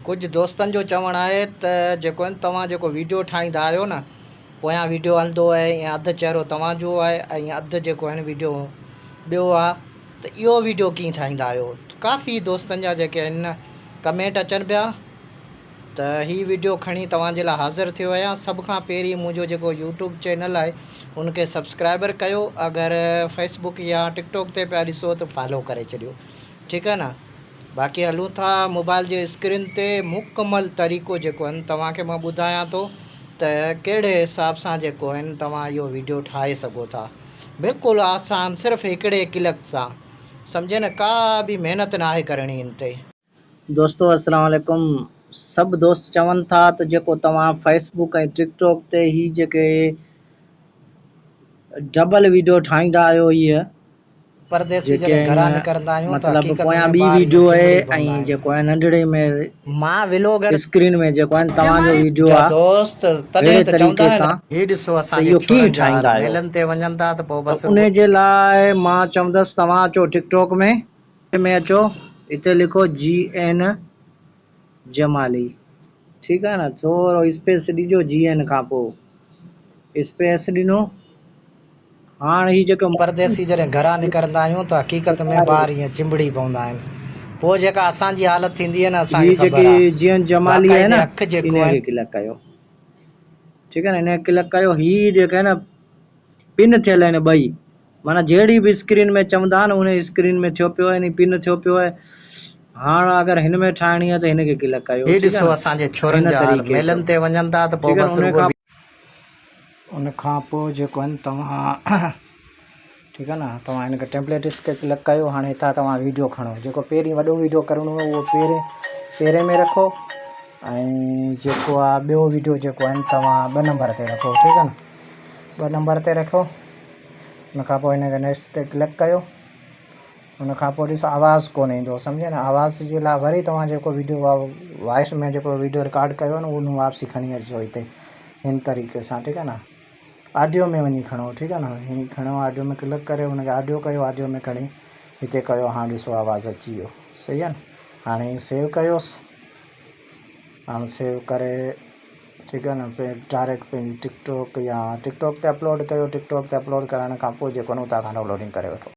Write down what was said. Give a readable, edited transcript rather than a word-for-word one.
ڪجهه دوستن جو چوڻ آهي ته جيڪو آهن توهان جيڪو ويڊيو ٺاهيندا آهيو نه پويان ويڊيو هلندو آهي ۽ اڌ چهرو توهان جو آهي ۽ اڌ جيڪو آهن ويڊيو ٻيو آهي ته اهو ويڊيو ڪيئن ٺاهيندا آهيو ڪافي دوستن جا جيڪي آهن ڪمينٽ اچن پيا ته هي ويڊيو کڻي توهان جي لاء حاضر ٿيو آهيان سڀ کان پهرين منهنجو جيڪو يوٽيوب چينل آهي ان کي سبسڪرائبر ڪيو اگر فيسبوڪ يا ٽڪ ٽاڪ تي پيا ڏسو ته فالو ڪري ڇڏيو ٺيڪ آهي نه باقي هلون ٿا موبائل جي اسڪرين تي مڪمل طريقو جيڪو آهن توهان کي مان ٻڌايان ٿو ته ڪهڙي حساب سان جيڪو آهن توهان اهو ويڊيو ٺاهي سگهو ٿا بلڪل آسان صرف هڪڙي ڪلڪ سان سمجهي نه ڪا به محنت ناهي ڪرڻي ان تي. دوستو السلام عليڪم سڀ دوست چون ٿا ته جيڪو توهان فيس بڪ ۽ ٽڪ ٽاڪ تي هي جيڪي ڊبل ويڊيو ٺاهيندا آهيو هي پرديسي جيڪي جڏهن گهران آهن نڪرندا آهيون ته مطلب حقيقت پويان ۾ ٻي ٻار ائين ويڊيو آهي چنبڙي ۽ پوندا آهن. جيڪو آهي ننڍڙي ۾ مان ولوگر اسڪرين ۾ جيڪو آهن توهان جو ويڊيو جا آهي دوست تڏهن اهڙي ته چوندا طريقي آهن. سان هي ڏسو ته اسان جي اهو ڪيئن ڇورن جا حال ٺاهيندا آهيو ميلن تي وڃن ٿا ته پوء ته بس ان رڳو. جي لاء مان چوندس توهان اچو ٽڪ ٽاڪ ۾ ۾ اچو هتي لکو جي اين جمالي ٺيڪ آهي نه ٿورو اسپيس ڏجو جي اين کان پوء اسپيس ڏنو هاڻ هي جيڪو پرديسي جڏهن گهران نڪرندا آهيون ته حقيقت ۾ ٻار ائين چنبڙي پوندا آهن پوء جيڪا اسان جي حالت ٿيندي آهي نه اسان هي کي جيڪي خبر آهي جيئن جمالي آهي باقاعدي نه اک جيڪو انهي آهي. کي ڪلڪ ڪيو ٺيڪ آهي نه انهي کي ڪلڪ ڪيو هي جيڪي آهي نه پن ٿيل آهن ٻئي معنيٰ جهڙي به اسڪرين ۾ چوندا نه انهي اسڪرين ۾ ٿيو پيو آهي يعني پن ٿيو پيو آهي هاڻ اگر هن ۾ ٺاهڻي آهي ته هن کي ڪلڪ ڪيو هي ٺيڪ آهي ڏسو نه اسان جي ڇورن هن جا حال طريقي ميلن سان تي وڃن ٿا ته پوء ٺيڪ آهي نه بس انهي رڳو کان ان کان پوء جيڪو آهن توهان ٺيڪ آهي نه توهان هن کي ٽيمپليٽس کي ڪلڪ ڪيو هاڻي هتان توهان ويڊيو کڻو جيڪو پهرين وڏو ويڊيو ڪرڻو آهي اهو پهرين پهرين ۾ رکو ۽ جيڪو آهي ٻيو ويڊيو جيڪو آهن توهان ٻه نمبر تي رکو ٺيڪ آهي نه ٻه نمبر تي رکو ان کان پوء هن کي نيڪسٽ تي ڪلڪ ڪيو ان کان پوء ڏس آواز ڪونه ايندو سمجهيو نه آواز جي لاء وري توهان جيڪو ويڊيو وائس ۾ جيڪو ويڊيو رڪارڊ ڪيو آهي نه اهو واپسي کڻي اچجو هتي هن طريقي سان ٺيڪ آهي نه آڊيو ۾ وڃي کڻو ٺيڪ آهي نه هي کڻو آڊيو ۾ ڪلڪ ڪري ان کي آڊيو ڪيو آڊيو ۾ کڻي هتي ڪيو هاڻ ڏسو آواز اچي ويو صحيح آهي نه هاڻي سيو ڪيوس هاڻ سيو ڪري ٺيڪ آهي نه ڊائريڪٽ پنهنجي ٽڪ ٽاڪ يا ٽڪ ٽاڪ تي اپلوڊ ڪيو ٽڪ ٽاڪ تي اپلوڊ ڪرڻ کان پوء جيڪو آهي نه اتان کان ڊائونلوڊنگ ڪري وٺو.